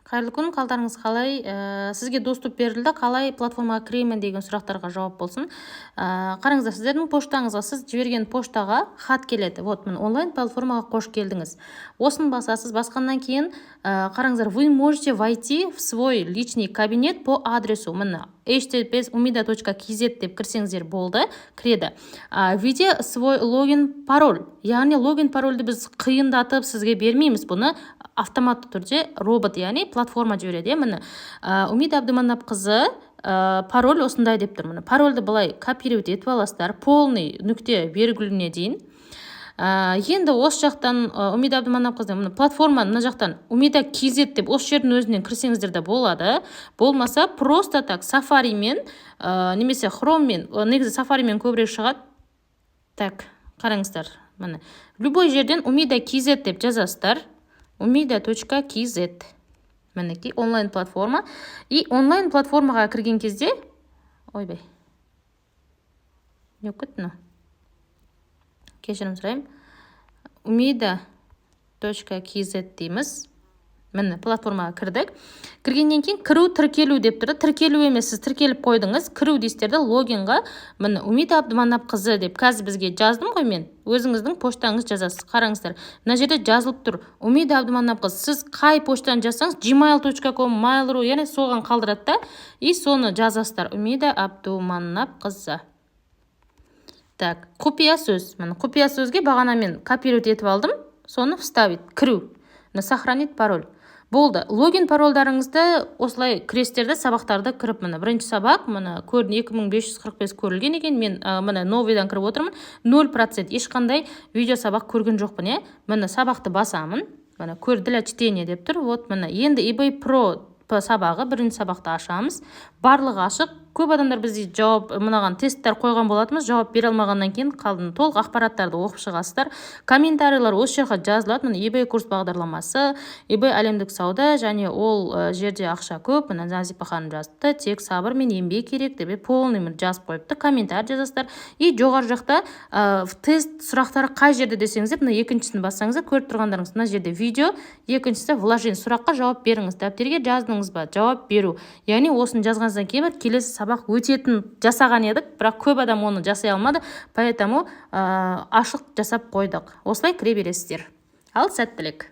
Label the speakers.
Speaker 1: Қайырлы күн, қалдарыңыз қалай? Сізге доступ берілді, қалай платформаға кіремін деген сұрақтарға жауап болсын. Қараңыздар, сіздердің поштаңызға, сіз жіберген поштаға хат келеді. Вот, міне, «Онлайн платформаға қош келдіңіз». Осыны басасыз. Басқаннан кейін, қараңыздар, «Вы можете войти в свой личный кабинет по адресу», міне, https umida.kz деп кірсеңіздер болды, кіреді. «Введите свой логин, пароль», яғни логин, парольді біз қиындатып сізге бермейміз, бұны автоматты түрде робот, яғни платформа жібереді, иә. Міне, Умида Абдыманапқызы, пароль осындай деп тұр. Міне, парольді былай копировать етіп аласыздар, полный, нүкте белгіліне дейін. Енді осы жақтан, Умида Абдыманапқызы, мына платформа, мына жақтан умида kz деп осы жердің өзінен кірсеңіздер де болады. Болмаса, просто так Сафаримен немесе Хроммен, негізі Сафаримен көбірек шығады. Так, қараңыздар, міне, любой жерден умида kz деп жазасыздар, umida.kz, мінекей, онлайн платформа. И онлайн платформаға кірген кезде, ойбай, не болып кетті мынау? Кешірім сұраймын. umida.kz дейміз. Міне, платформаға кірдік. Кіргеннен кейін «Кіру», «Тіркелу» деп тұр. Тіркелу емес, сіз тіркеліп қойдыңыз. «Кіру» дейсіздер де, логинға, міне, Умида Абдыманапқызы деп қазір бізге жаздым ғой мен, өзіңіздің поштаңызды жазасыз. Қараңыздар, мына жерде жазылып тұр: Умида Абдыманапқызы. Сіз қай поштаны жазсаңыз, gmail.com, mail.ru, яғни соған қалдырады да, и соны жазасыздар: Умида Абдуманапқызы. Так, құпия сөз, міне, құпия сөзге бағана мен копировать етіп алдым, соны «Вставить», «Кіру», міне, «Сохранить пароль». Болды, логин, парольдарыңызды осылай кіресіздер де, сабақтарды кіріп, міне, бірінші сабақ, міне, көрін, 2545 көрілген екен. Мен, міне, новыйдан кіріп отырмын, 0%, ешқандай видео сабақ көрген жоқпын, иә. Міне, сабақты басамын, міне, «Көр», «Для чтения» деп тұр. Вот, міне, енді eBay Pro сабағы, бірінші сабақты ашамыз. Барлығы ашық. Көп адамдар бізде жауап, мынаған тесттер қойған болатынбыз, жауап бере алмағаннан кейін қалдым. Толық ақпараттарды оқып шығасыздар, комментарийлер осы жаққа жазылады. Міне, eBay курс бағдарламасы, eBay әлемдік сауда және ол жерде ақша көп. Міне, Назипа ханым жазыпты: «Тек сабыр мен еңбек керек» деп, полный жазып қойыпты. Комментарий жазасыздар. И жоғары жақта тест сұрақтары қай жерде десеңіздер, мына екіншісін бассаңыздар, көріп тұрғандарыңыз, мына жерде видео, екіншісі вложение, «Сұраққа жауап беріңіз», «Дәптерге жаздыңыз ба?», жауап беру. Яғни осыны жазғаннан кейін келесі сабақ өтетін жасаған едік, бірақ көп адам оны жасай алмады, поэтому ашық жасап қойдық. Осылай кіре бересіздер. Ал сәттілік!